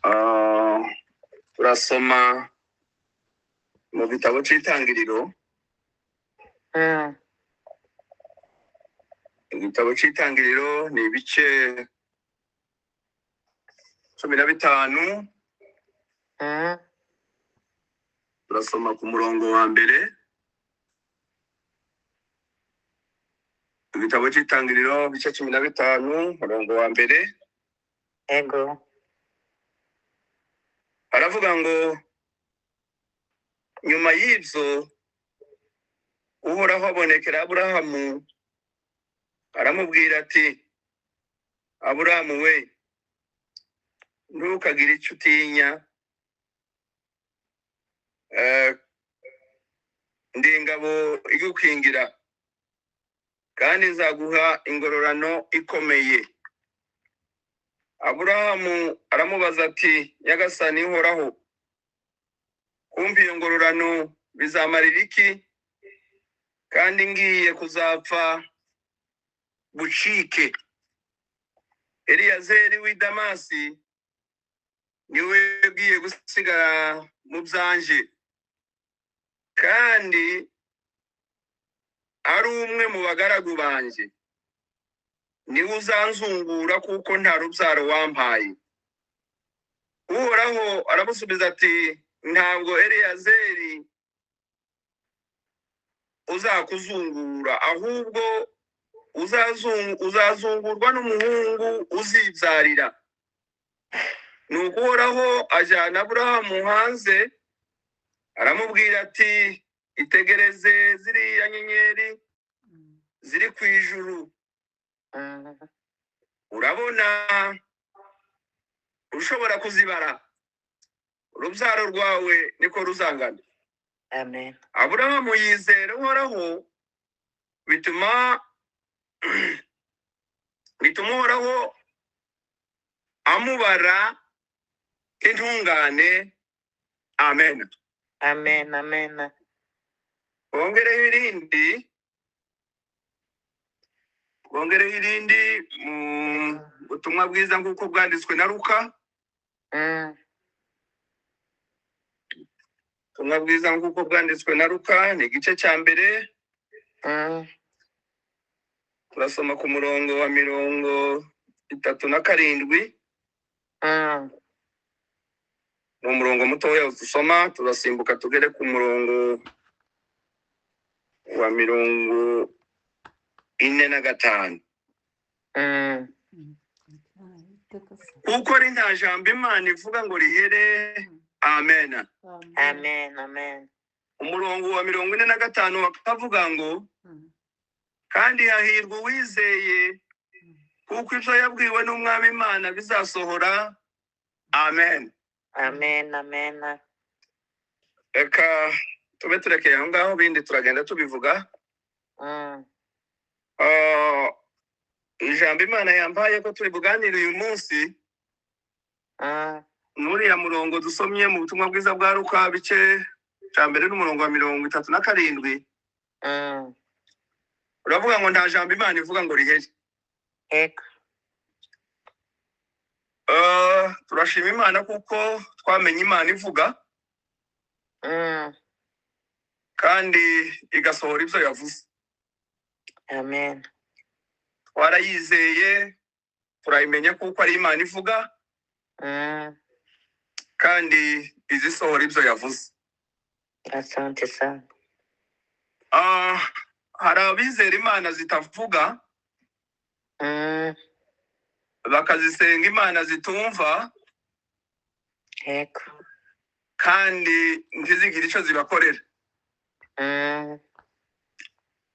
Ah, turasoma mu gitabo cy'Itangiriro. Igitabo cy'Itangiriro ni ibice 15. Turasoma ku murongo wa mbere. Igitabo cy'Itangiriro, ibice 15, umurongo wa mbere. Ego. Aravuga ngo: "Nyuma y'ibyo Uhoraho abonekera Aburahamu, aramubwira ati: 'Aburahamu we, ntukagire icyo utinya, ndi ingabo igukingira, kandi nzaguha ingororano ikomeye.' Aburahamu aramubaza ati: 'Nyagasani Uhoraho, kumva iyo ngororano bizamarira iki, kandi ngiye kuzapfa bucike? Eliyazeri w'i Damasi niwe ugiye gusigara mu byanje, kandi ari umwe mu bagaragu banje. Niwe uzanzungura, kuko nta rubyaro wampaye.' Uhoraho aramusubiza ati: 'Ntabwo Eliyazeri uzakuzungura, ahubwo uzazungurwa n'umuhungu uzibyarira.' Nuko Uhoraho ajyana Aburahamu hanze, aramubwira ati: 'Itegereze ziriya nyenyeri ziri ku ijuru. Urabona ushobora kuzibara? Urubyaro rwawe niko ruzangana.' Amen. Aburahamu yizera Uhoraho, bituma Uhoraho amubara nk'intungane. Amen." Amen. Amen. Bongereho irindi, bongereho irindi mu butumwa bwiza nk'uko bwanditswe na Luka. Ubutumwa bwiza nk'uko bwanditswe na Luka ni igice cya mbere. Turasoma ku murongo wa 37. Ni umurongo mutoya dusoma, turasimbuka tugere ku murongo wa 45. Kuko ari nta jambo Imana ivuga ngo rihere. Amen. Amen. Amen. Umurongo wa 45 bakavuga ngo: "Kandi hahirwa uwizeye, kuko ibyo yabwiwe n'Umwami Imana bizasohora." Amen. Amen. Amen. Reka tube turekeye aho ngaho, bindi turagenda tubivuga. Ah, ijambo Imana yampaye ko turi buganire uyu munsi n'uriya murongo dusomye mu butumwa bwiza bwa Luka, bice cya mbere n'umurongo wa 37. Uravuga ngo nta jambo Imana ivuga ngo rihere. Ego. Ah, turashima Imana kuko twamenye Imana ivuga kandi igasohora ibyo yavuze. Amen. Twarayizeye, turayimenya kuko ari Imana ivuga kandi izisohora ibyo yavuze. Asante sana. Ah, hari abizera imana zitavuga, bakazisenga imana zitumva Ego. kandi ntizigire icyo zibakorera.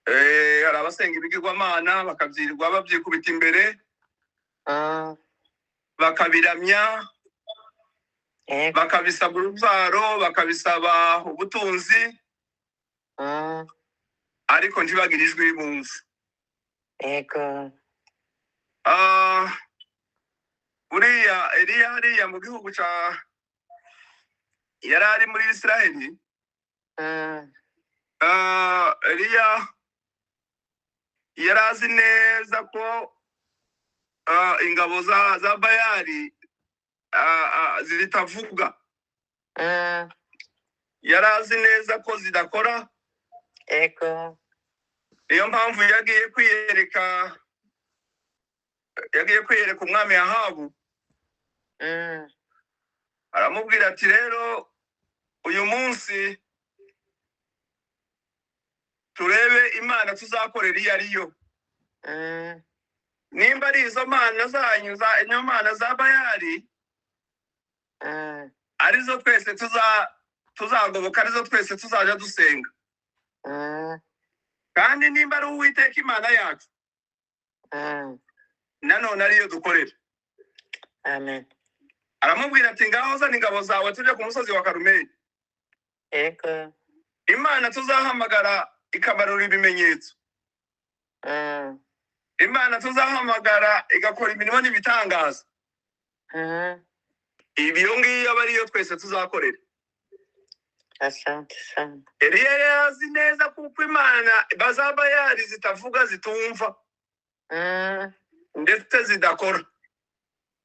Hari abasenga ibigirwamana, bakabyirirwa babyikubita imbere, bakabiramya, Ego. bakabisaba urubyaro, bakabisaba ubutunzi, ariko ntibagire ijwi bumva. Ego. Ah, buriya Eliya hariya mu gihugu ca yari ari muri Israheli. Ah, Eliya Yari azi neza ko ingabo za Bayali zitavuga. Yari azi neza ko zidakora. Yego. Niyo mpamvu yagiye kwiyereka umwami Ahabu. Aramubwira ati: "Rero uyu munsi turebe Imana tuzakorera iyo ari yo. Nimba ari izo mana zanyu za izo mana za Bayali, arizo twese tuzagoboka, arizo twese tuzajya dusenga. Kandi nimba ari Uwiteka Imana yacu, nanone ariyo dukorera." Amen. Aramubwira ati: "Ngaho zana ingabo zawe tujye ku musozi wa Karumeli. Yego. Imana tuzahamagara ikabarura ibimenyetso, Imana tuzahamagara igakora imirimo n'ibitangaza, iyo ngiyo aba ariyo twese tuzakorera." Asante sana. Eliya yari azi neza kuko imana za Bayali zitavuga, zitumva, ndetse zidakora.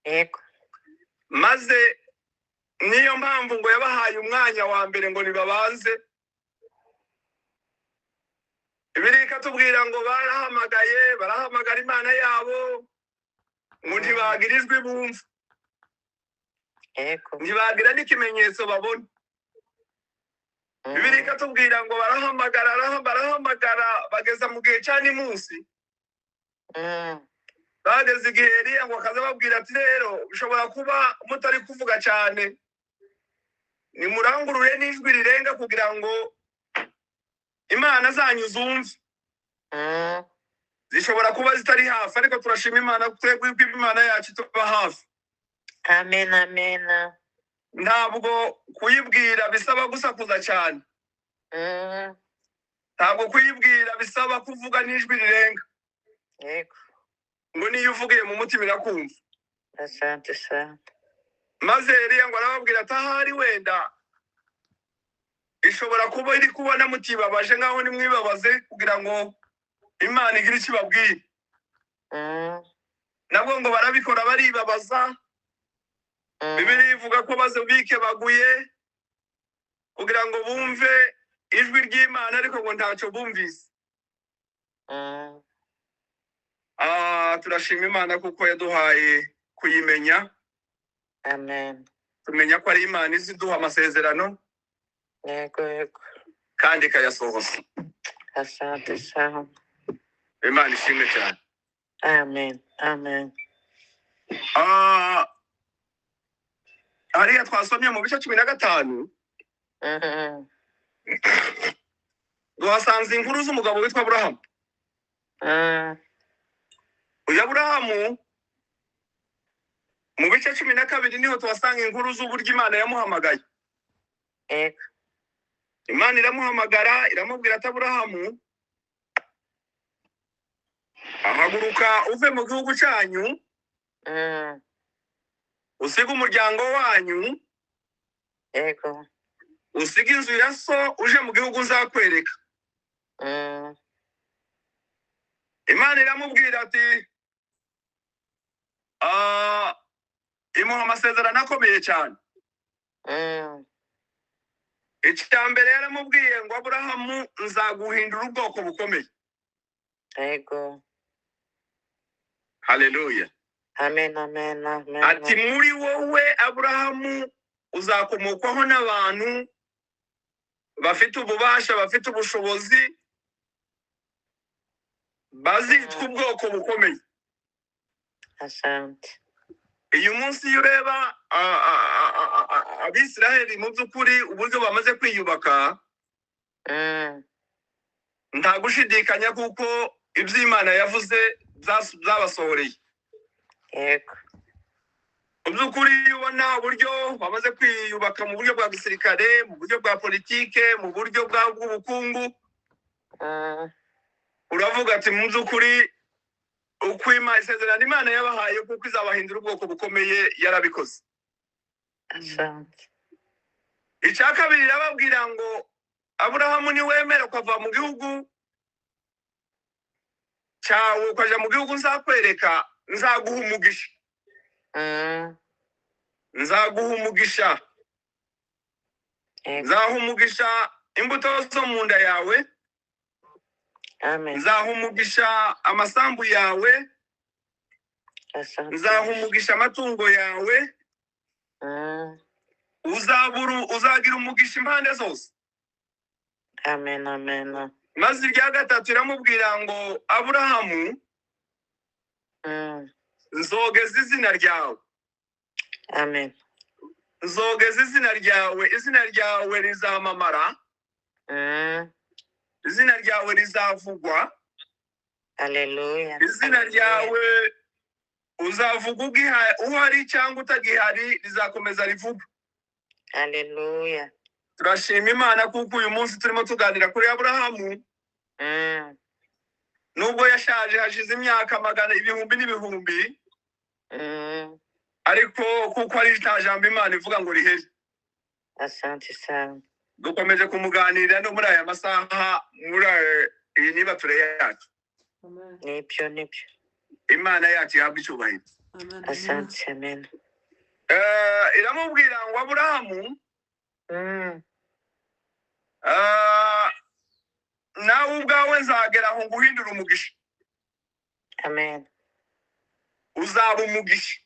Yego. Maze niyo mpamvu ngo yabahaye umwanya wa mbere ngo nibabanze. Bibiliya ikatubwira ngo barahamagaye, barahamagara Imana yabo, ngo ntibagira ijwi bumva, Yego. ntibagira n'ikimenyetso babona. Bibiliya ikatubwira ngo barahamagara, barahamagara, bageza mu gihe cya nimunsi. Bageze igihe Eliya ngo akaza ababwira ati: "Rero bishobora kuba mutari kuvuga cyane, nimurangurure n'ijwi rirenga kugira ngo imana zanyu zumve. Zishobora kuba zitari hafi, ariko turashima Imana twebwe ko Imana yacu ituba hafi." Amen, amen. Ntabwo kuyibwira bisaba gusakuza cyane. Ntabwo kuyibwira bisaba kuvuga n'ijwi rirenga. Yego. Ngo niyo uvugiye mu mutima irakumva. Asante sana. Maze Eliya ngo arababwira ati: "Ahari wenda ishobora kuba iri kubona mutibabaje, nkaho nimwibabaze kugira ngo Imana igire icyo ibabwira." Nabwo ngo barabikora, baribabaza. Bibiliya ivuga ko baze bikebaguye kugira ngo bumve ijwi ry'Imana, ariko ngo ntacyo bumvise. Turashima Imana kuko yaduhaye kuyimenya. Amen. Tumenya ko ari Imana izi iduha amasezerano Yego, yego. kandi ikayasohoza. Asante sana. Imana ishimwe cyane. Amen, amen. Hariya twasomye mu bice 15, duhasanze inkuru z'umugabo witwa Aburahamu. Uyu Aburahamu, mu bice 12 niho tuhasanga inkuru z'uburyo Imana yamuhamagaye. Yego. Imana iramuhamagara, iramubwira ati: "Aburahamu, haguruka uve mu gihugu cyanyu, usige umuryango wanyu, Yego. usige inzu ya so, uje mu gihugu nzakwereka." Imana iramubwira ati, imuha amasezerano akomeye cyane. Icya mbere yaramubwiye ngo: "Aburahamu, nzaguhindura ubwoko bukomeye." Yego. Haleluya. Amen, amen, amen. Ati: "Muri wowe Aburahamu uzakomokwaho n'abantu bafite ububasha, bafite ubushobozi, bazitwa ubwoko bukomeye." Asante. Uyu munsi iyo ureba Abisiraheli, mu by'ukuri uburyo bamaze kwiyubaka, nta gushidikanya kuko ibyo Imana yavuze byabasohoreye. Yego. Mu by'ukuri iyo ubona uburyo bamaze kwiyubaka mu buryo bwa gisirikare, mu buryo bwa politike, mu buryo bw'ubukungu, uravuga ati: "Mu by'ukuri uko isezerano Imana yabahaye kuko izabahindura ubwoko bukomeye yarabikoze." Asante. Icya kabiri irababwira ngo: "Aburahamu, niwemera ukava mu gihugu cyawe Cyawe ukaja mu gihugu nzakwereka, nzaguha umugisha. Nzaguha umugisha. Yego. Nzaha umugisha imbuto zo mu nda yawe. Amen. Nzaha umugisha amasambu yawe. Asante. Nzaha umugisha amatungo yawe. Uzaburu uzagira umugisha impande zose. Amen, amen. Maze irya gatatu iramubwira ngo: "Aburahamu, nzogeza izina ryawe." Amen. Nzogeza izina ryawe, izina ryawe rizamamara. Izina ryawe rizavugwa. Haleluya. Izina Haleluya. ryawe uzavuga uhari cyangwa utagihari, rizakomeza rivuga. Haleluya. Turashima Imana kuko uyu munsi turimo tuganira kuri Aburahamu. Nubwo yashaje, hashize imyaka magana ibihumbi n'ibihumbi, ariko kuko ari nta jambo Imana ivuga ngo rihere. Asante sana. Dukomeje kumuganirira no muri aya masaha, muri iyi nibature yacu. Amen. Nibyo, nibyo. Imana yacu ihabwa icyubahiro. Amen. Amen. Asante, amen. Iramubwira ngo: "Aburahamu, nawe ubwawe nzagera aho nguhindura umugisha." Amen. Uzaba umugisha.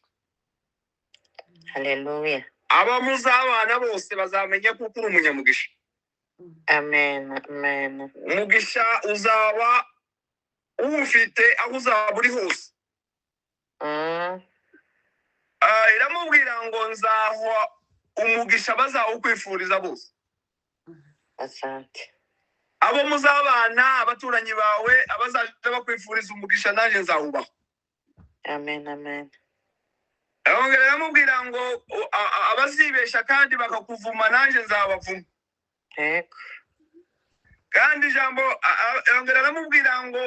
Haleluya. Abo muzabana bose bazamenya kuko uri umunyamugisha. Amen, amen. Umugisha uzaba uwufite aho uzaba uri hose. Iramubwira ngo: "Nzaha umugisha bazawukwifuriza bose." Asante. Abo muzabana, abaturanyi bawe, abazaja bakwifuriza umugisha, nanjye nzawubaha. Amen, amen. Arongera aramubwira ngo: "Abazibesha kandi bakakuvuma, nanjye nzabavuma." Yego. Kandi ijambo arongera aramubwira ngo: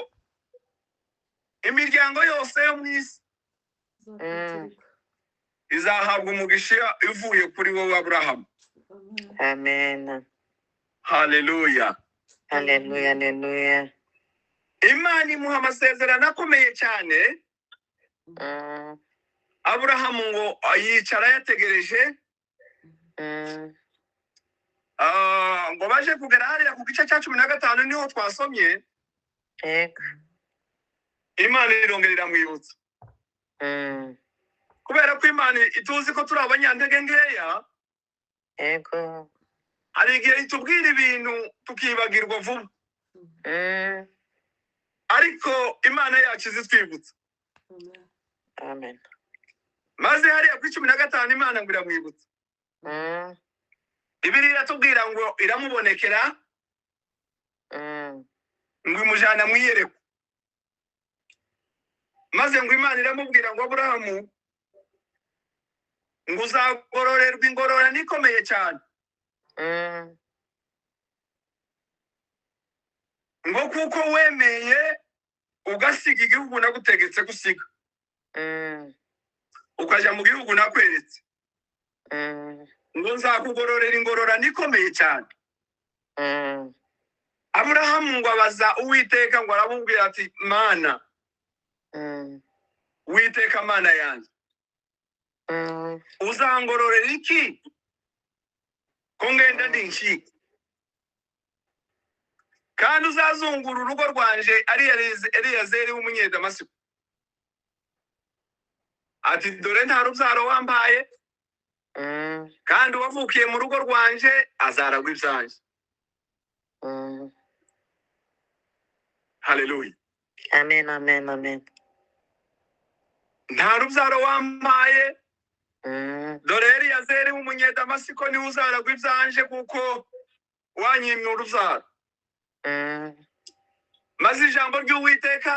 "Imiryango yose yo mu isi izahabwa umugisha ivuye kuri wowe, Aburahamu." Amen. Haleluya. Haleluya, haleluya. Imana imuha amasezerano akomeye cyane. Aburahamu ngo yicara yategereje. Ngo baje kugera hariya ku gice cya 15, niho twasomye. Yego. Imana irongera iramwibutsa. Kubera ko Imana ituzi ko turi abanyantege nkeya, Yego. hari igihe itubwira ibintu tukibagirwa vuba. Ariko Imana yacu izitwibutsa. Amen. Maze hariya ku 15 Imana ngo iramwibutsa. Bibiliya iratubwira ngo iramubonekera, ngo imujyana mu iyerekwa, maze ngo Imana iramubwira ngo: "Aburahamu, ngo uzagororerwa ingororano ikomeye cyane, ngo kuko wemeye ugasiga igihugu nagutegetse gusiga, ukajya mu gihugu nakweretse, ngo nzakugororera ingororano ikomeye cyane." Aburahamu ngo abaza Uwiteka, ngo aramubwira ati: "Mana, Uwiteka Mana yanjye, uzangororera iki ko ngenda ndi incike, kandi uzazungura urugo rwanje ari Eliyezeri w'Umunyedamasiko?" Ati: "Dore nta rubyaro wampaye, kandi uwavukiye mu rugo rwanje azaragwa ibyanjye." Haleluya. Amen, amen, amen. Nta rubyaro wampaye. Dore Eliyezeri w'Umunyedamasiko niwe uzaragwa ibyanje, kuko wanyimye urubyaro. Maze ijambo ry'Uwiteka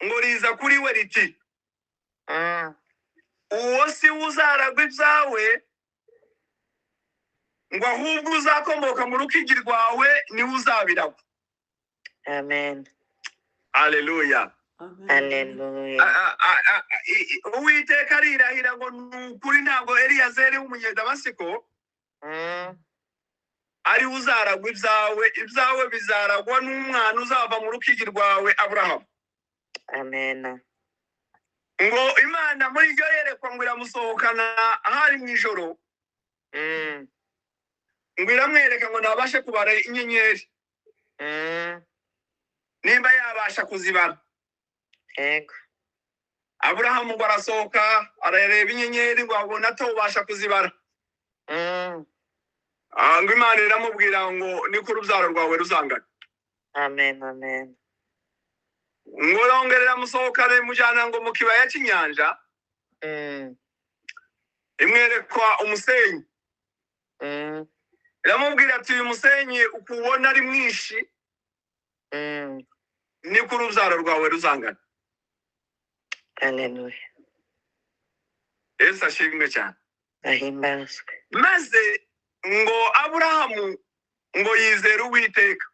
ngo riza kuri we riti: "Uwo si we uzaragwa ibyawe, ngo ahubwo uzakomoka mu rukigi rwawe niwe uzabiragwa." Amen. Haleluya. Haleluya. Uwiteka arirahira ngo ni ukuri, ntabwo Eliyezeri w'Umunyedamasiko ari we uzaragwa ibyawe, ibyawe bizaragwa n'umwana uzava mu rukigi rwawe, Aburahamu. Amen. Ngo Imana muri iryo yerekwa ngo iramusohokana ahari mu ijoro, ngo iramwereka ngo ntabashe kubara inyenyeri, nimba yabasha kuzibara. Yego. Aburahamu ngo arasohoka arareba inyenyeri, ngo abona atobasha kuzibara. Ngo Imana iramubwira ngo niko urubyaro rwawe ruzangana. Amen. Amen. Ngo yongere iramusohokana imujyana ngo mu kibaya cy'inyanja, imwerekwa umusenyi. Iramubwira ati uyu musenyi ukubona ari mwinshi, niko urubyaro rwawe ruzangana. Haleluya. Yesu ashimwe cyane. Ahimbazwe. Maze ngo Aburahamu ngo yizere Uwiteka,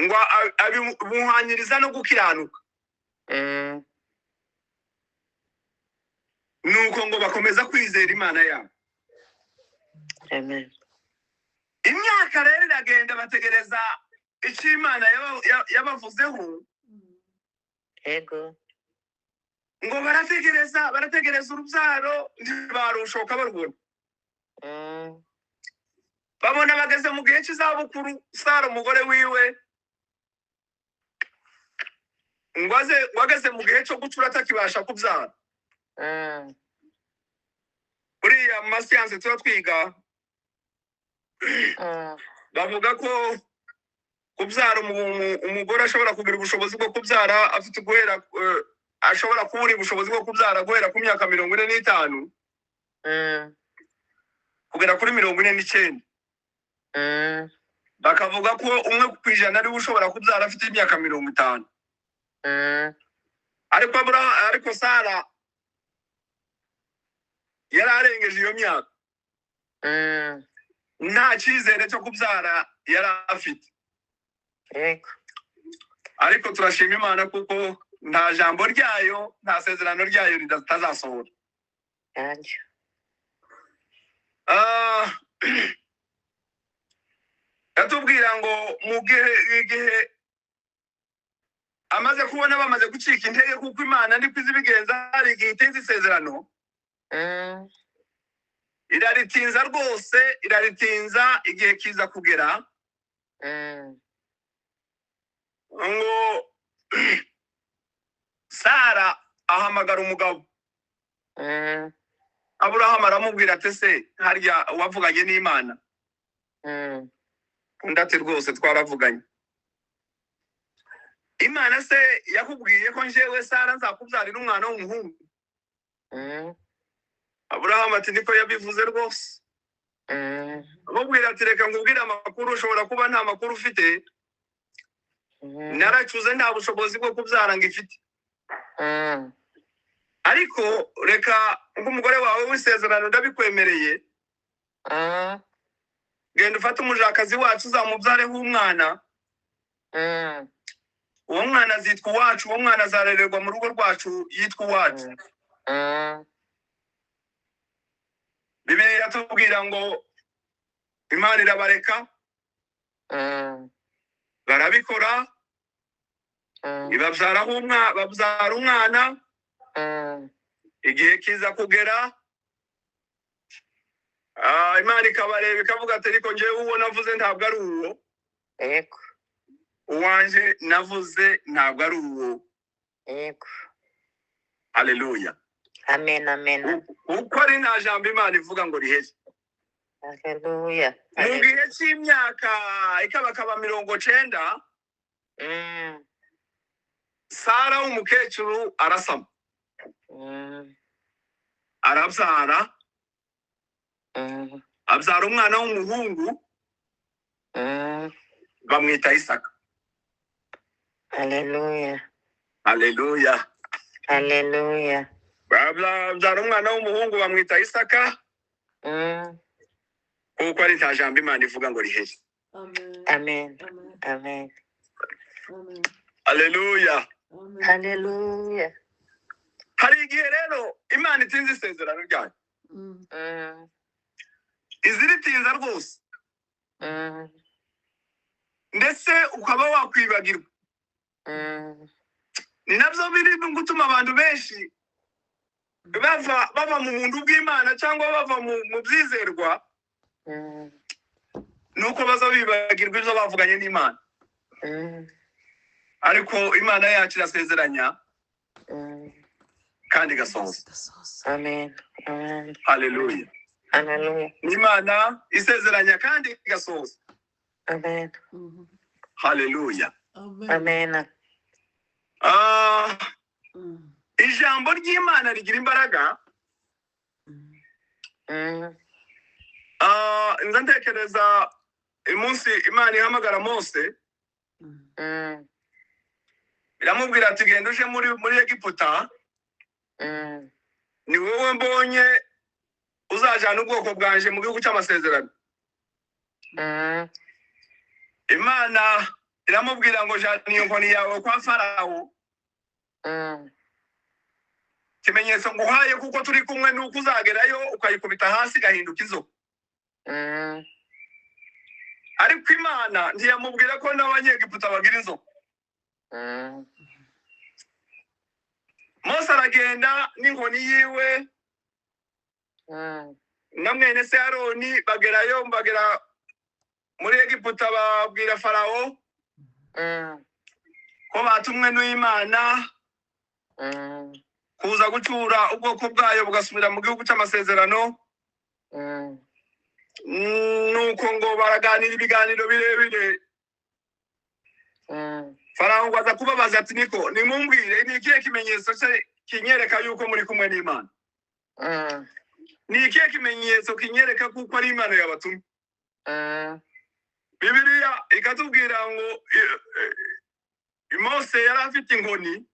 ngo abimuhanyiriza no gukiranuka. Nuko ngo bakomeza kwizera Imana yabo. Amen. Imyaka rero iragenda, bategereza icyo Imana yabavuzeho. Yego. Ngo barategereza, barategereza urubyaro, ntibarushoka barubona. Babona bageze mu gihe cy'izabukuru, Sara umugore wiwe ngo aze, ngo ageze mu gihe cyo gucura atakibasha kubyara. Buriya mu masiyanse tuba twiga, bavuga ko kubyara umugore ashobora kugira ubushobozi bwo kubyara afite guhera, ashobora kubura ubushobozi bwo kubyara guhera ku myaka 45 kugera kuri 49. Bakavuga ko 1% ariwe ushobora kubyara afite imyaka 50. Ariko ariko Sara yari arengeje iyo myaka, nta cyizere cyo kubyara yari afite. Yego. Ariko turashima Imana kuko nta jambo ryayo, nta sezerano ryayo ritazasohora. Yanjye. Yatubwira ngo mu gihe, igihe amaze kubona bamaze gucika intege, kuko Imana niko izi ibigenza, hari igihe itinza isezerano. Iraritinza rwose, iraritinza, igihe kiza kugera. Ngo Sara ahamagara umugabo. Aburahamu aramubwira ati se harya wavuganye n'Imana? Undi ati rwose twaravuganye. Imana se yakubwiye ko njyewe Sara nzakubyarira umwana w'umuhungu? Aburahamu ati niko yabivuze rwose. Amubwira ati reka nkubwire amakuru, ushobora kuba nta makuru ufite. Naracuze, nta bushobozi bwo kubyara ngo ifite. Ariko reka nk'umugore wawe w'isezerano ndabikwemereye, genda ufate umujakazi wacu uzamubyareho umwana. Uwo mwana azitwa uwacu, uwo mwana azarererwa mu rugo rwacu yitwa uwacu. Bibiliya iratubwira ngo Imana irabareka, barabikora, ibabyaraho babyara umwana. Igihe kiza kugera, Imana ikabareba ikavuga ati ariko njyewe uwo navuze ntabwo ari uwo. Yego. Uwanje navuze ntabwo ari uwo. Yego. Haleluya. Amen, amen. Uko ari nta jambo Imana ivuga ngo riheze. Haleluya. Mu gihe cy'imyaka ikabakaba 90, Sara w'umukecuru arasama. Arabyara. Abyara umwana w'umuhungu, bamwita Isaka. Haleluya. Haleluya. Haleluya. Babyara umwana w'umuhungu bamwita Isaka, kuko ari nta jambo Imana ivuga ngo riheze. Amen. Amen. Haleluya. Haleluya. Hari igihe rero Imana itinze isezerano ryayo. Iziritinza rwose. Ndetse ukaba wakwibagirwa. Ni nabyo biri gutuma abantu benshi bava mu buntu bw'Imana cyangwa bava mu byizerwa, nuko baza bibagirwa ibyo bavuganye n'Imana. Ariko Imana yacu irasezeranya kandi igasohoza. Amen. Amen. Haleluya. Hallelujah. Imana isezeranya kandi igasohoza. Amen. Haleluya. Amen. Ijambo ry'Imana rigira imbaraga. Nza ntekereza umunsi Imana ihamagara Mose, iramubwira ati genda uje muri Egiputa, ni wowe mbonye uzajyana ubwoko bwanje mu gihugu cy'amasezerano. Imana iramubwira ngo jana iyo nkoni yawe kwa Farawo, ikimenyetso nguhaye kuko turi kumwe nuko uzagerayo ukayikubita hasi igahinduka inzoka. Ariko Imana ntiyamubwira ko n'Abanyegiputa bagira inzoka. Mose aragenda n'inkoni yiwe na mwene se Aroni, bagerayo, bagera muri Egiputa, babwira Farawo ko batumwe n'Imana kuza gucyura ubwoko bwayo bugasubira mu gihugu cy'amasezerano. Nuko ngo baraganira ibiganiro birebire. Farawo ngo aza kubabaza ati niko nimumbwire, ni ikihe kimenyetso se kinyereka yuko muri kumwe n'Imana? Ni ikihe kimenyetso kinyereka kuko ari Imana yabatumye? Bibiliya ikatubwira ngo Mose yari afite inkoni,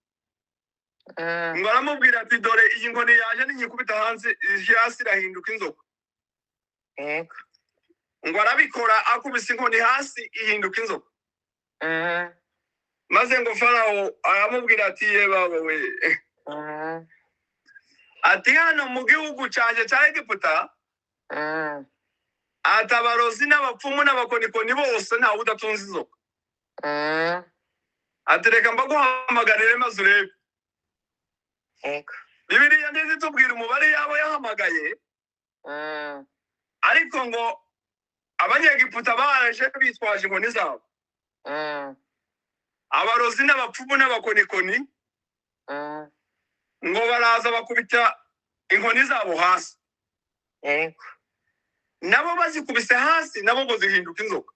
ngo aramubwira ati dore iyi nkoni yaje ninyikubita hanze hasi irahinduka inzoka. Yego. Ngo arabikora, akubise inkoni hasi ihinduka inzoka. Maze ngo Farawo aramubwira ati ye baba we, ati hano mu gihugu cyanjye cya Egiputa, ati abarozi n'abapfumu n'abakonikoni bose ntawe udatunze inzoka. Ati reka mbaguhamagarire maze urebe. Yego. Bibiliya ntizitubwira umubare yabo yahamagaye, ariko ngo Abanyegiputa baje bitwaje inkoni zabo, abarozi n'abapfumu n'abakonikoni, ngo baraza bakubita inkoni zabo hasi. Yego. Nabo bazikubise hasi, nabo ngo zihinduka inzoka.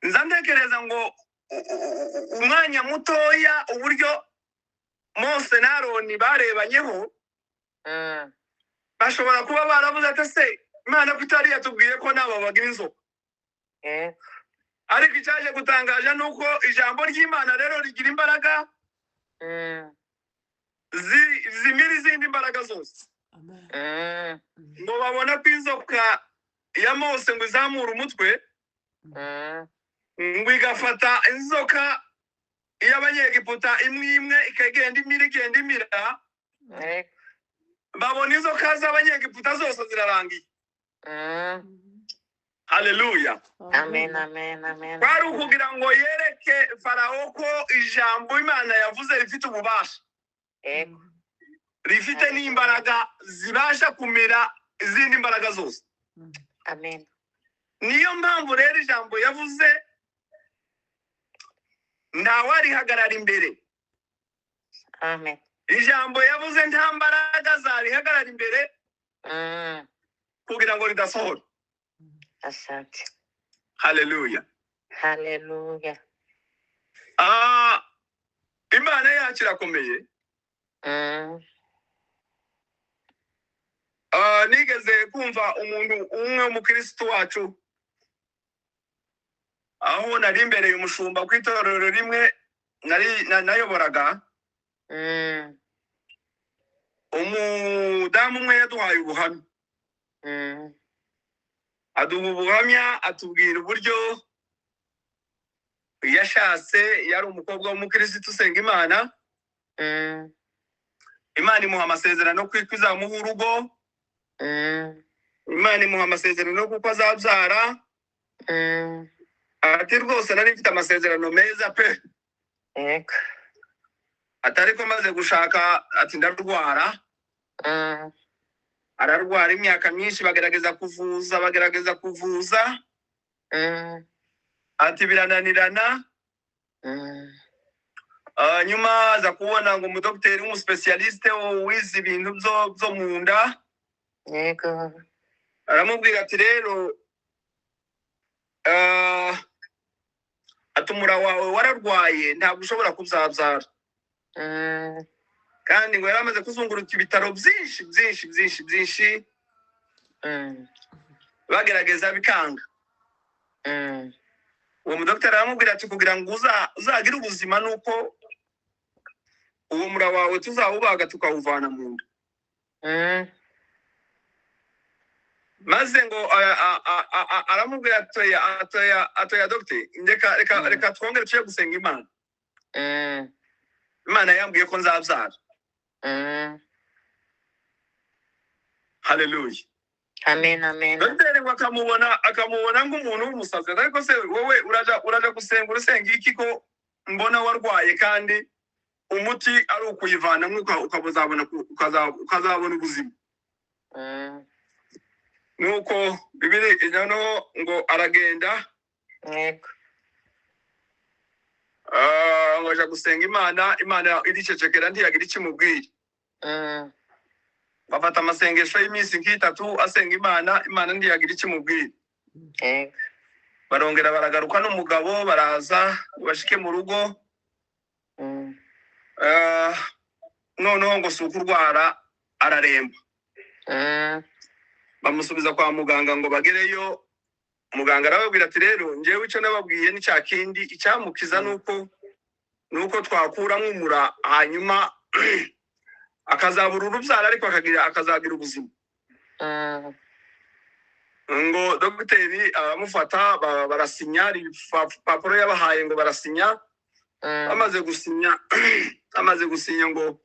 Nza ntekereza ngo umwanya mutoya uburyo Mose na Aroni barebanyeho, bashobora kuba baravuze ati se Imana ko itari yatubwiye ko nabo bagira inzoka. Yego. Ariko icyaje gutangaje ni uko ijambo ry'Imana rero rigira imbaraga zimira izindi mbaraga zose. Ngo babona ko inzoka ya Mose ngo izamure umutwe, ngo igafata inzoka y'Abanyegiputa imwe imwe ikagenda imira, igenda imira. Yego. Babona inzoka z'Abanyegiputa zose zirarangiye. Haleluya. Amen. Amen. Amen. Kwari ukugira ngo yereke Farawo ko ijambo Imana yavuze rifite ububasha, Yego. rifite n'imbaraga zibasha kumira izindi mbaraga zose. Amen. Niyo mpamvu rero ijambo yavuze ntawarihagarara imbere. Amen. Ijambo yavuze nta mbaraga zarihagarara imbere kugira ngo ridasohora. Asante. Haleluya. Hallelujah. Imana yacu irakomeye. Nigeze kumva umuntu umwe w'umukristo wacu, aho nari imbereye umushumba ku itorero rimwe nari nayoboraga, umudamu umwe yaduhaye ubuhamya. Aduha ubuhamya, atubwira uburyo yashatse, yari umukobwa w'umukristo usenga Imana. Imana imuha amasezerano ko izamuha urugo. Imana imuha amasezerano kuko azabyara. Ati rwose nari mfite amasezerano meza pe. Yego. Ati ariko maze gushaka, ati ndarwara. Ararwara imyaka myinshi, bagerageza kuvuza, bagerageza kuvuza, ati birananirana. Nyuma aza kubona ngo umudogiteri w'umuspécialiste wize ibintu byo mu nda. Yego. Aramubwira ati rero, ati umura wawe wararwaye, ntabwo ushobora kuzabyara. Kandi ngo yari amaze kuzunguruka ibitaro byinshi byinshi byinshi byinshi, bagerageza bikanga. Uwo mudogiteri aramubwira ati kugira ngo uzagire ubuzima ni uko uwo mura wawe tuzawubaga tukawuvana mu nda. Maze ngo aramubwira atoya, atoya, atoya, dogiteri, reka, reka, reka twongere tujye gusenga Imana. Imana yambwiye ko nzabyara. Haleluya. Amen, amen. Dogiteri ngo akamubona nk'umuntu w'umusazi. Ariko se wowe uraja gusenga, urusenga iki ko mbona warwaye kandi umuti ari ukuyivanamo ukazabona ubuzima? Nuko bibiri noneho ngo aragenda. Yego. Ngo aja gusenga Imana, Imana iricecekera, ntiyagira icyo imubwira. Bafata amasengesho y'iminsi nk'itatu asenga Imana, Imana ntiyagira icyo imubwira. Yego. Barongera baragaruka n'umugabo, baraza bashike mu rugo. Noneho ngo si ukurwara, araremba. Bamusubiza kwa muganga. Ngo bagereyo, muganga arababwira ati rero njyewe icyo nababwiye ni cya kindi, icyamukiza nuko twakuramo umura, hanyuma akazabura urubyaro, ariko akazagira ubuzima. Ngo dogiteri aramufata, barasinya ibipapuro yabahaye, ngo barasinya. Amaze gusinya ngo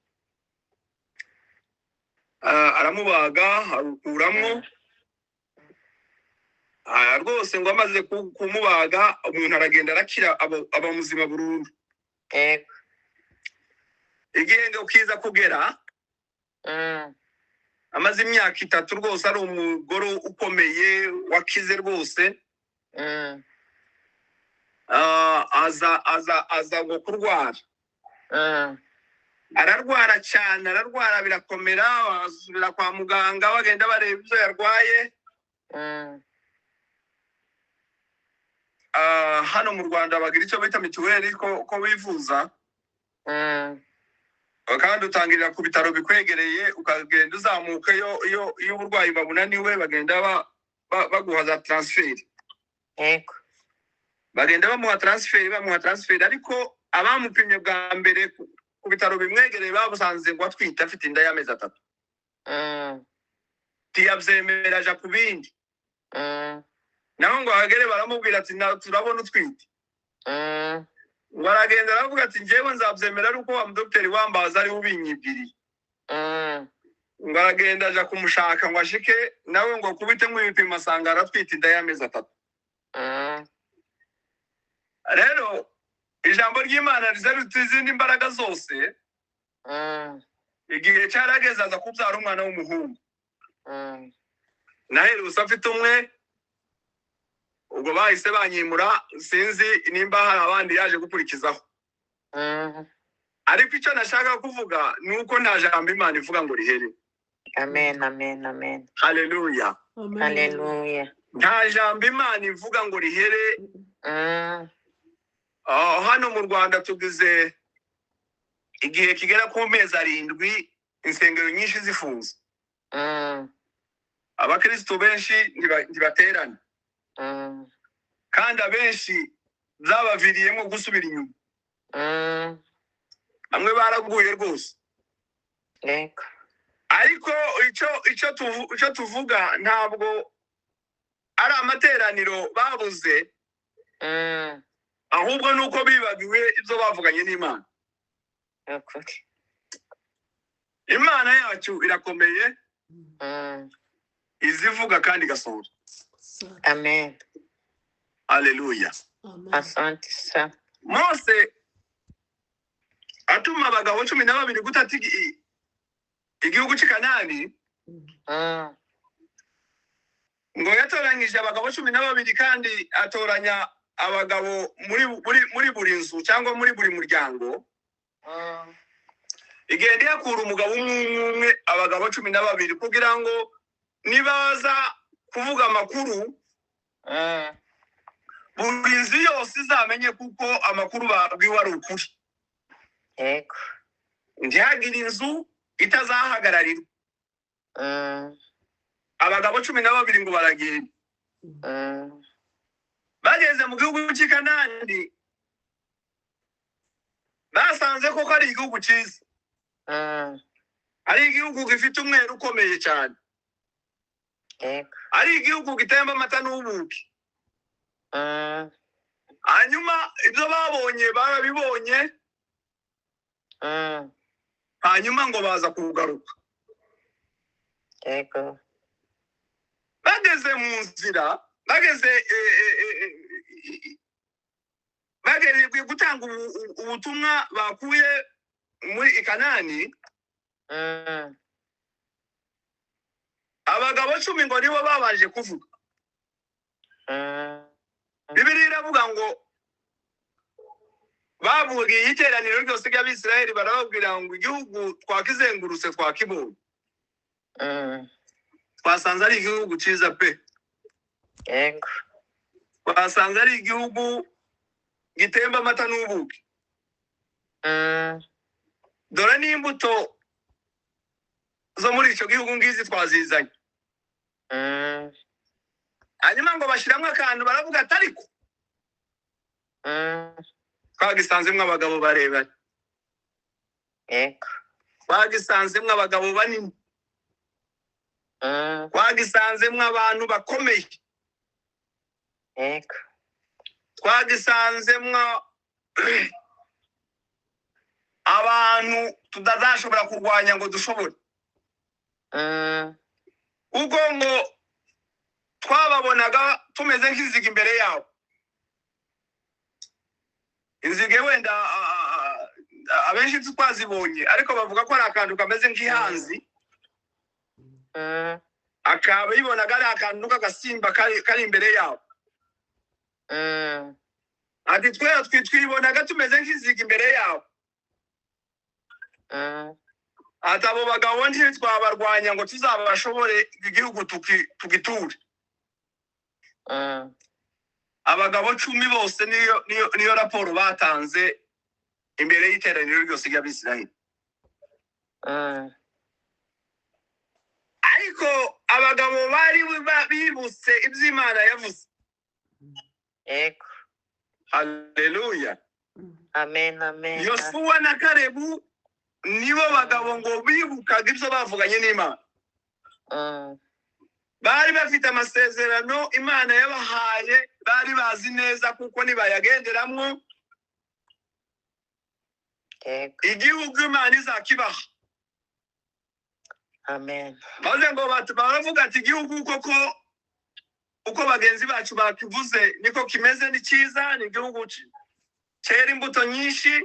aramubaga, arukuramo. Rwose ngo amaze kumubaga, umuntu aragenda arakira, aba muzima burundu. Yego. Igihe ngo kiza kugera, amaze imyaka 3 rwose ari umugore ukomeye wakize rwose. Aza ngo kurwara. Ararwara cyane, ararwara birakomera, asubira kwa muganga, bagenda bareba ibyo yarwaye. Hano mu Rwanda bagira icyo bita mituweli ko bivuza. Kandi utangirira ku bitaro bikwegereye, ukagenda uzamuka. Iyo uburwayi babunaniwe, bagenda baguha za transfert. Yego. Bagenda bamuha transfert, bamuha transfert, ariko abamupimye bwa mbere ku bitaro bimwegereye babusanze ngo atwite, afite inda y'amezi 3. Ntiyabyemera, aja ku bindi. Naho ngo ahagere, baramubwira ati turabona utwite. Ngo aragenda aravuga ati njyewe nzabyemera ari uko wa mudogiteri wambaza ariwe ubinyibwiriye. Ngo aragenda aja kumushaka, ngo ashike nawe ngo akubite nk'ibipimo, asanga aratwite inda y'amezi 3. Rero ijambo ry'Imana riza izindi mbaraga zose. Igihe cyarageze, aza kubyara umwana w'umuhungu. Naherutse afite umwe, ubwo bahise banyimura, sinzi nimba hari abandi yaje gukurikizaho. Ariko icyo nashaka kuvuga ni uko nta jambo Imana ivuga ngo rihere. Amen, amen, amen. Haleluya. Amen. Haleluya. Nta jambo Imana ivuga ngo rihere. Hano mu Rwanda tugize igihe kigera ku mezi 7 insengero nyinshi zifunze. Abakristo benshi ntibaterana. Kandi abenshi byabaviriyemo gusubira inyuma. Bamwe baraguye rwose. Yego. Ariko icyo tuvuga ntabwo ari amateraniro babuze, ahubwo ni uko bibagiwe ibyo bavuganye n'Imana. Ukuri. Imana yacu irakomeye, izivuga kandi igasohora. Amen. Haleluya. Amen. Asante sana. Mose atuma abagabo 12 gutata igihugu cy'i Kanani, ngo yatoranyije abagabo 12 kandi atoranya abagabo muri buri nzu cyangwa muri buri muryango. Igenda yakura umugabo umwe umwe, abagabo 12, kugira ngo nibaza kuvuga amakuru buri nzu yose izamenye kuko amakuru babwiwe ari ukuri. Yego. Ntihagire inzu itazahagararirwa. Abagabo 12 ngo baragenda. Bageze mu gihugu cy'i Kanani basanze koko ari igihugu cyiza, ari igihugu gifite umweru ukomeye cyane, Yego. ari igihugu gitemba amata n'ubuki. Hanyuma ibyo babonye barabibonye, hanyuma ngo baza kugaruka. Yego. Bageze mu nzira, bageze bageze gutanga ubutumwa bakuye muri Kanani, abagabo 10 ngo nibo babanje kuvuga. Bibiliya iravuga ngo baburiye iteraniro ryose ry'Abisirayeli, barababwira ngo igihugu twakizengurutse twakibonye, twasanze ari igihugu cyiza pe. Yego. Twasanze ari igihugu gitemba amata n'ubuki. Dore n'imbuto zo muri icyo gihugu ngizi twazizanye. Hanyuma ngo bashyiramo akantu baravuga ati ariko twagisanzemo abagabo barebare, Yego. twagisanzemo abagabo banini, twagisanzemo abantu bakomeye, Yego. twagisanzemo abantu tutazashobora kurwanya ngo dushobore, kuko ngo twababonaga tumeze nk'inzige imbere yabo. Inzige wenda abenshi twazibonye, ariko bavuga ko ari akantu kameze nk'ihanzi, akaba yibonaga ari akantu k'agasimba kari imbere yabo. Ati twe twibonaga tumeze nk'inzige imbere yabo. Ati abo bagabo ntitwabarwanya ngo tuzabashobore igihugu tugiture. Abagabo 10 bose niyo raporo batanze imbere y'iteraniro ryose ry'Abisirayeli. Ariko abagabo bari bibutse iby'Imana yavuze. Yego. Haleluya. Amen, amen. Yosuwa na Kalebu nibo bagabo ngo bibukaga ibyo bavuganye n'Imana. Bari bafite amasezerano Imana yabahaye, bari bazi neza kuko nibayagenderamwo Yego. igihugu Imana izakibaha. Amen. Maze ngo baravuga ati igihugu koko uko bagenzi bacu bakivuze niko kimeze, ni cyiza, ni igihugu cyera imbuto nyinshi,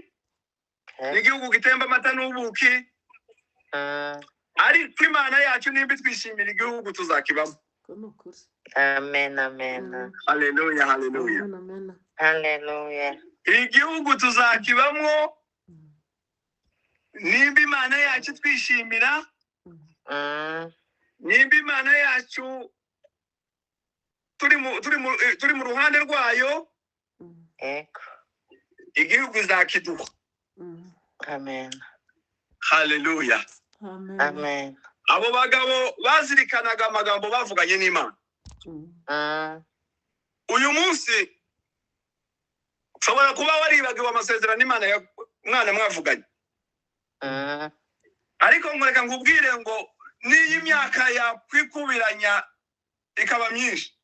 ni igihugu gitemba amata n'ubuki, ariko Imana yacu nimba twishimira igihugu tuzakibamo. Amen, amen. Haleluya, haleluya. Amen. Haleluya. Igihugu tuzakibamo nimba Imana yacu twishimira, nimba Imana yacu turi mu ruhande rwayo, Yego. igihugu izakiduha. Amen. Haleluya. Amen. Amen. Abo bagabo bazirikanaga amagambo bavuganye n'Imana. Uyu munsi ushobora kuba waribagiwe amasezerano Imana ya mwana mwavuganye, ariko nkureka nkubwire ngo n'iyi myaka yakwikubiranya ikaba myinshi,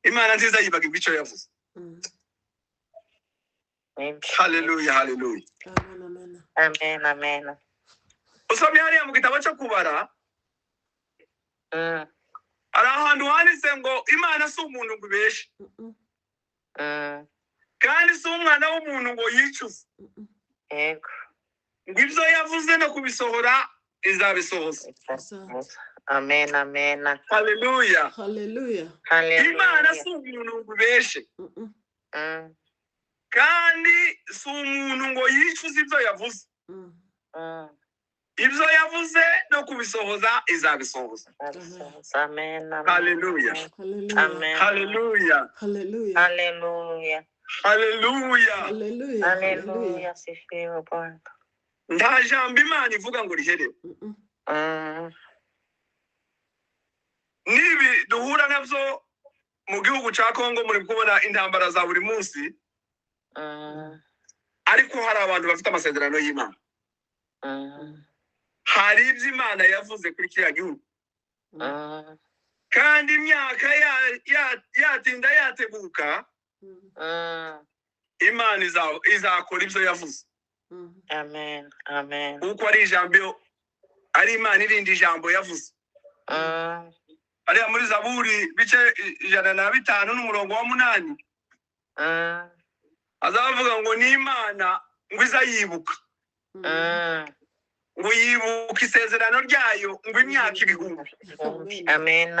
Imana nziza yibagirwa icyo yavuze. Haleluya, haleluya. Amen, amen. Amen. Usomye hariya mu gitabo cyo kubara, hari ahantu handitse ngo Imana si umuntu ngo ibeshe. Kandi si umwana w'umuntu ngo yicuze. Yego. Ngo ibyo yavuze no kubisohora izabisohoza. Amen, amen. Haleluya. Haleluya. Imana si umuntu ngo ubeshe. Kandi si umuntu ngo yicuze ibyo yavuze. Ibyo yavuze no kubisohoza izabisohoza. Amen. Haleluya. Amen. Haleluya. Haleluya. Haleluya. Haleluya. Haleluya. Haleluya, sifiwe Bwana. Nta jambo Imana ivuga ngo rihere. Nibi duhura nabyo mu gihugu cya Kongo, muri kubona intambara za buri munsi, ariko hari abantu bafite amasezerano y'Imana. Hari ibyo Imana yavuze kuri kiriya gihugu. Kandi imyaka yatinda yateguka, Imana izakora ibyo yavuze. Amen. Amen. Kuko ari ijambo, ari Imana irindi ijambo yavuze. Ariya muri Zaburi bice 105 n'umurongo wa 8. Azavuga ngo ni Imana ngo izayibuka. Ngo yibuka isezerano ryayo ngo imyaka ibihumbi. Amen.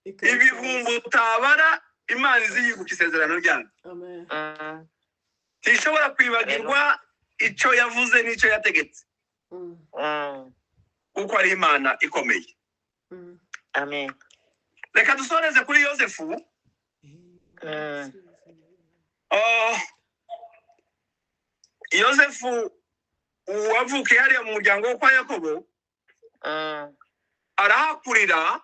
Ibihumbi utabara, Imana iziyibuka isezerano ryayo. Amen. Ntishobora kwibagirwa icyo yavuze n'icyo yategetse. Kuko ari Imana ikomeye. Amen. Reka dusoreze kuri Yosefu. Yosefu wavukiye hariya mu muryango wo kwa Yakobo, arahakurira,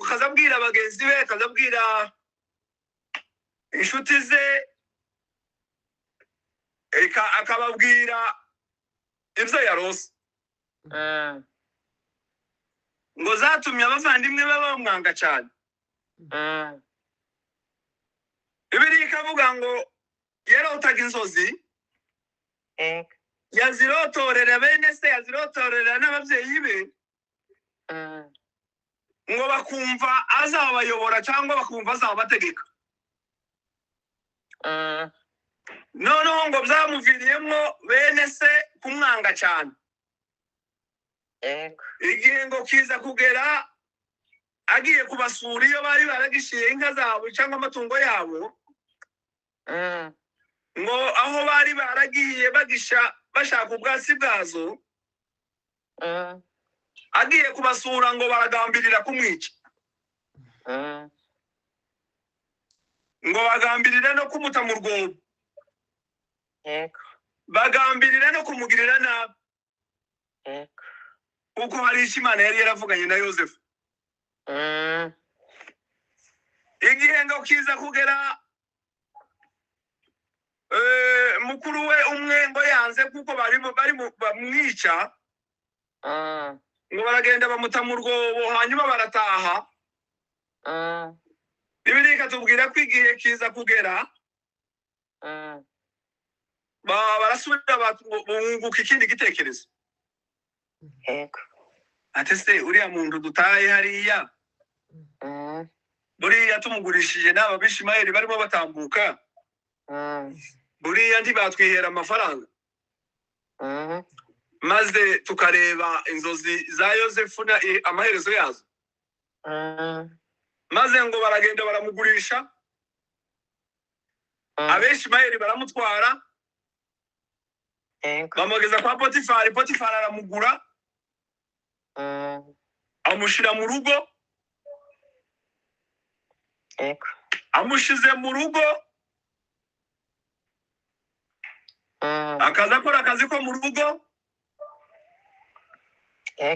akazabwira bagenzi be, akazabwira inshuti ze, akababwira ibyo yarose. Ngo zatumye abavandimwe be bamwanga cyane. Bibiliya ikavuga ngo yarotaga inzozi, yazirotorera bene se, yazirotorera n'ababyeyi be, ngo bakumva azabayobora cyangwa bakumva azabategeka. Noneho ngo byamuviriyemo bene se kumwanga cyane. Igihe ngo kiza kugera agiye kubasura iyo bari baragishiye inka zabo cyangwa amatungo yabo, ngo aho bari baragiye bagisha bashaka ubwatsi bwazo, agiye kubasura ngo baragambirira kumwica. Ngo bagambirira no kumuta mu rwobo. Bagambirira no kumugirira nabi. Kuko hari icyo Imana yari yaravuganye na Yosefu. Igihe ngo kiza kugera, mukuru we umwe ngo yanze kuko bari bamwica, ngo baragenda bamuta mu rwobo, hanyuma barataha. Bibiliya ikatubwira ko igihe kiza kugera, barasubira bunguka ikindi gitekerezo. Ati se uriya muntu dutaye hariya, buriya tumugurishije n'aba Bishimayeli barimo batambuka, buriya ntibatwihera amafaranga, maze tukareba inzozi za Yosefu na amaherezo yazo. Maze ngo baragenda baramugurisha, Abishimayeli baramutwara, bamugeza kwa Potifari. Potifari aramugura, amushyira mu rugo. Amushize mu rugo, akaza akora akazi ko mu rugo.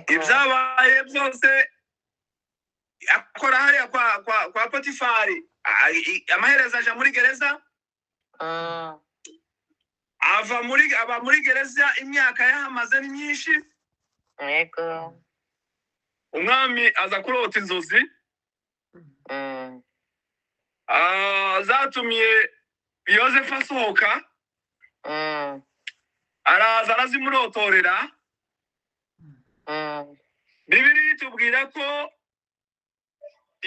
Ibyabaye byose akora hariya kwa Potifari. Amaherezo aja muri gereza, aba muri gereza imyaka yahamaze ni myinshi. Umwami aza kurota inzozi zatumye Yosefu asohoka, araza arazimurotorera. Bibiliya itubwira ko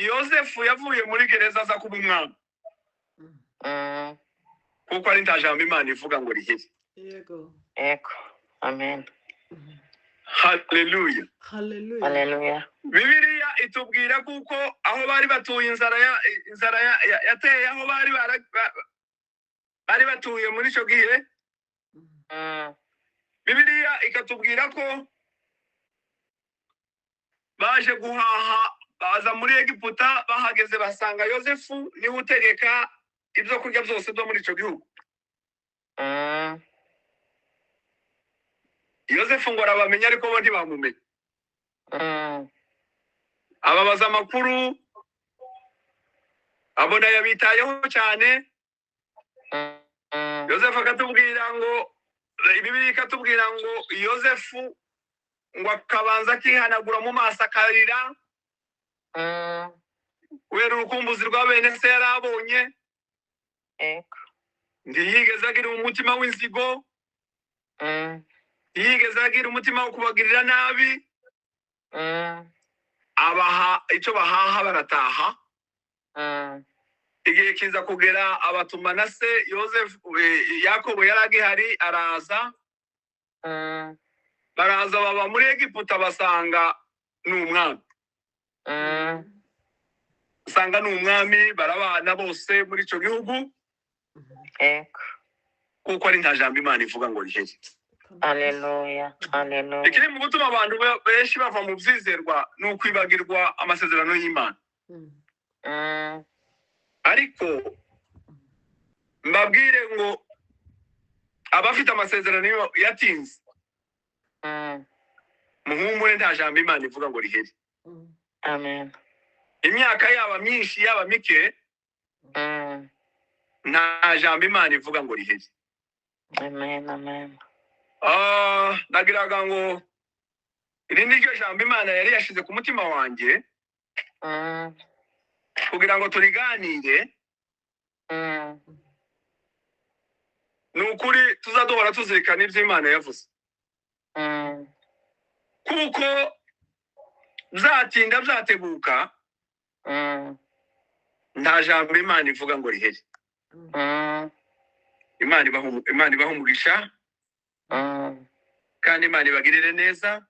Yosefu yavuye muri gereza aza kuba umwami, kuko ari nta jambo Imana ivuga ngo rihere. Yego. Yego. Amen. Haleluya. Haleluya. Haleluya. Bibiliya itubwira kuko aho bari batuye inzara yateye aho bari batuye muri icyo gihe. Bibiliya ikatubwira ko baje guhaha, baza muri Egiputa, bahageze basanga Yosefu niwe utegeka ibyo kurya byose byo muri icyo gihugu. Yosefu ngo arabamenya, ariko bo ntibamumenya. Ababaza amakuru, abona yabitayeho cyane. Yosefu akatubwira ngo, Bibiliya ikatubwira ngo Yosefu ngo akabanza akihanagura mu maso akarira kubera urukumbuzi rwa bene se yari abonye. Yego. Ntiyigeze agira umutima w'inzigo, ntiyigeze agira umutima wo kubagirira nabi. Abaha icyo bahaha barataha. Igihe kiza kugera abatuma na se Yosefu, Yakobo yari agihari, araza. Baraza baba muri Egiputa, basanga ni umwami. Basanga ni umwami, barabana bose muri icyo gihugu. Yego. Kuko ari nta jambo Imana ivuga ngo rihere. Haleluya. Haleluya. Ikiri mu gutuma abantu benshi bava mu byizerwa ni ukwibagirwa amasezerano y'Imana. Ariko mbabwire ngo abafite amasezerano yatinze, muhumure, nta jambo Imana ivuga ngo rihere. Amen. Imyaka yaba myinshi yaba mike, nta jambo Imana ivuga ngo rihere. Amen. Amen. Nagiraga ngo iri ni ryo jambo Imana yari yashize ku mutima wanjye kugira ngo turiganire. Ni ukuri tuzaduhora tuzirikana ibyo Imana yavuze, kuko byatinda byatebuka, nta jambo Imana ivuga ngo rihere. Imana ibaha umugisha, kandi Imana ibagirire neza.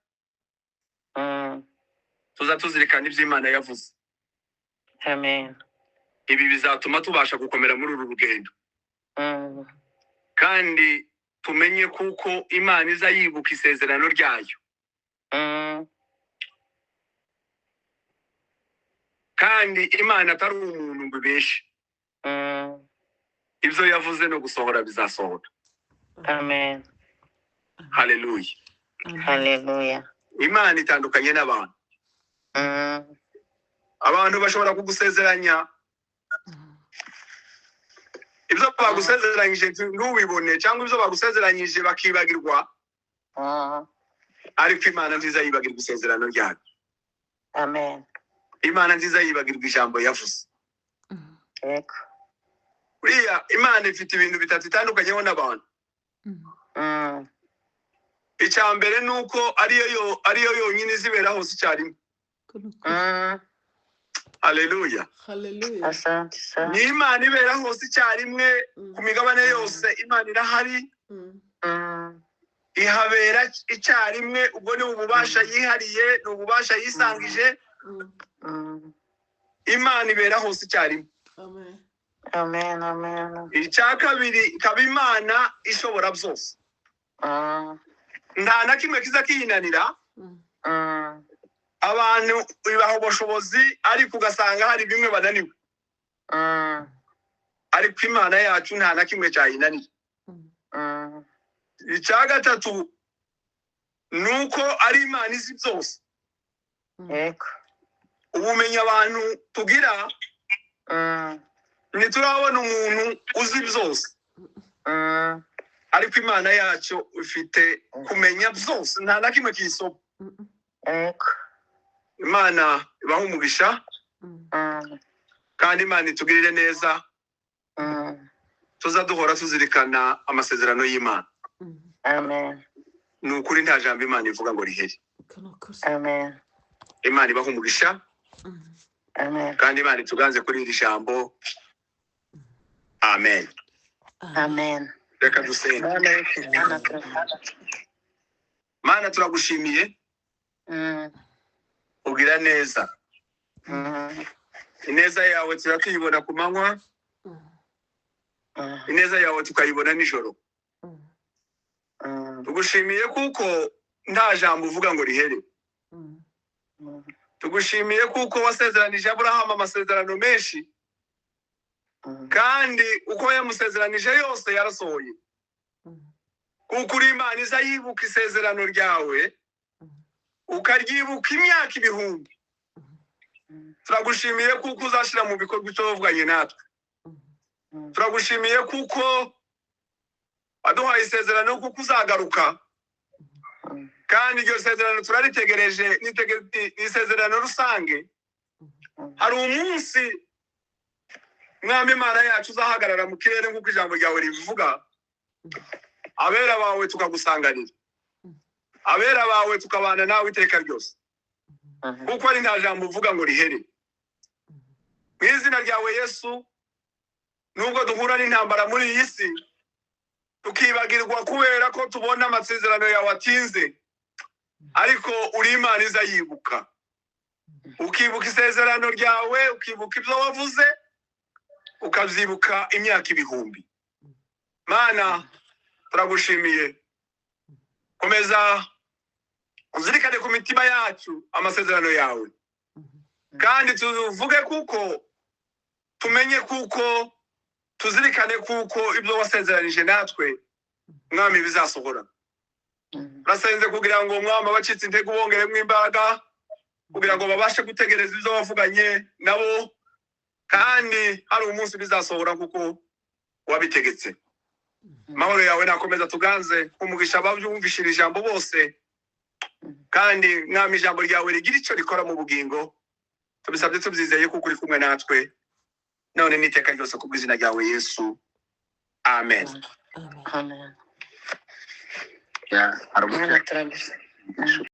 Tuza tuzirikana ibyo Imana yavuze. Amen. Ibi bizatuma tubasha gukomera muri uru rugendo, kandi tumenye kuko Imana iza yibuka isezerano ryayo, kandi Imana atari umuntu ngo ibeshe. Ibyo yavuze no gusohora bizasohora. Amen. Haleluya. Haleluya. Imana itandukanye n'abantu. Abantu bashobora kugusezeranya, ibyo bagusezeranyije ntubibone, cyangwa ibyo bagusezeranyije bakibagirwa, ariko Imana nziza yibagirwa isezerano ryayo. Amen. Imana nziza yibagirwa ijambo yavuze. Yego. Buriya Imana ifite ibintu bitatu itandukanyeho n'abantu. Icya mbere ni uko ariyo yonyine izibera hose icyarimwe. Haleluya. Haleluya. Asante sana. Ni Imana ibera hose icyarimwe, ku migabane yose Imana irahari, ihabera icyarimwe. Ubwo ni ububasha yihariye, ni ububasha yisangije. Imana ibera hose icyarimwe. Amen. Amen. Amen. Icya kabiri, ikaba Imana ishobora byose, nta na kimwe kiza kiyinanira. Abantu ibaha ubushobozi, ariko ugasanga hari bimwe bananiwe, ariko Imana yacu nta na kimwe cyayinaniye. Icya gatatu ni uko ari Imana izi byose. Yego. Ubumenyi abantu tugira, ntiturabona umuntu uzi byose, ariko Imana yacu ifite kumenya byose, nta na kimwe kiyisoma. Yego. Imana ibahe umugisha, kandi Imana itugirire neza. Tuzaduhora tuzirikana amasezerano y'Imana. Amen. Ni ukuri nta jambo Imana ivuga ngo rihere. Amen. Imana ibahe umugisha, Amen. Kandi Imana ituganze kuri iri jambo. Amen. Amen. Reka dusenge. Mana turagushimiye. Mana, turagushimiye. Ugira neza. Ineza yawe turatuyibona ku manywa, ineza yawe tukayibona nijoro. Tugushimiye kuko nta jambo uvuga ngo rihere. Tugushimiye kuko wasezeranije Aburahamu amasezerano menshi, kandi uko yamusezeranije yose yarasohoye, kuko uri Imana iza yibuka isezerano ryawe, ukaryibuka imyaka ibihumbi. Turagushimiye kuko uzashyira mu bikorwa icyo wavuganye natwe. Turagushimiye kuko waduhaye isezerano kuko uzagaruka, kandi iryo sezerano turaritegereje. Ni isezerano rusange. Hari umunsi, Mwami Imana yacu, uzahagarara mu kirere nk'uko ijambo ryawe ribivuga, abera bawe tukagusanganira, abera bawe tukabana nawe iteka ryose, kuko ari nta jambo uvuga ngo rihere. Mu izina ryawe Yesu, nubwo duhura n'intambara muri iyi si, tukibagirwa kubera ko tubona amasezerano yawe atinze, ariko uri Imana iza yibuka, ukibuka isezerano ryawe, ukibuka ibyo wavuze, ukabyibuka imyaka ibihumbi. Mana, turagushimiye. Komeza uzirikane ku mitima yacu amasezerano yawe, kandi tuvuge kuko tumenye, kuko tuzirikane kuko ibyo wasezeranije natwe, Mwami, bizasohora. Turasenze kugira ngo, Mwami, abacitse intege ubongeremo imbaraga kugira ngo babashe gutegereza ibyo wavuganye nabo, kandi hari umunsi bizasohora kuko wabitegetse. Amahoro yawe nakomeza tuganze, umugisha ababyumvishira ijambo bose, kandi Mwami, ijambo ryawe rigira icyo rikora mu bugingo. Tubisabye tubyizeye kuko uri kumwe natwe none n'iteka ryose, kubw'izina ryawe Yesu, amen. Amen. Ya, hari Mana turagushimiye.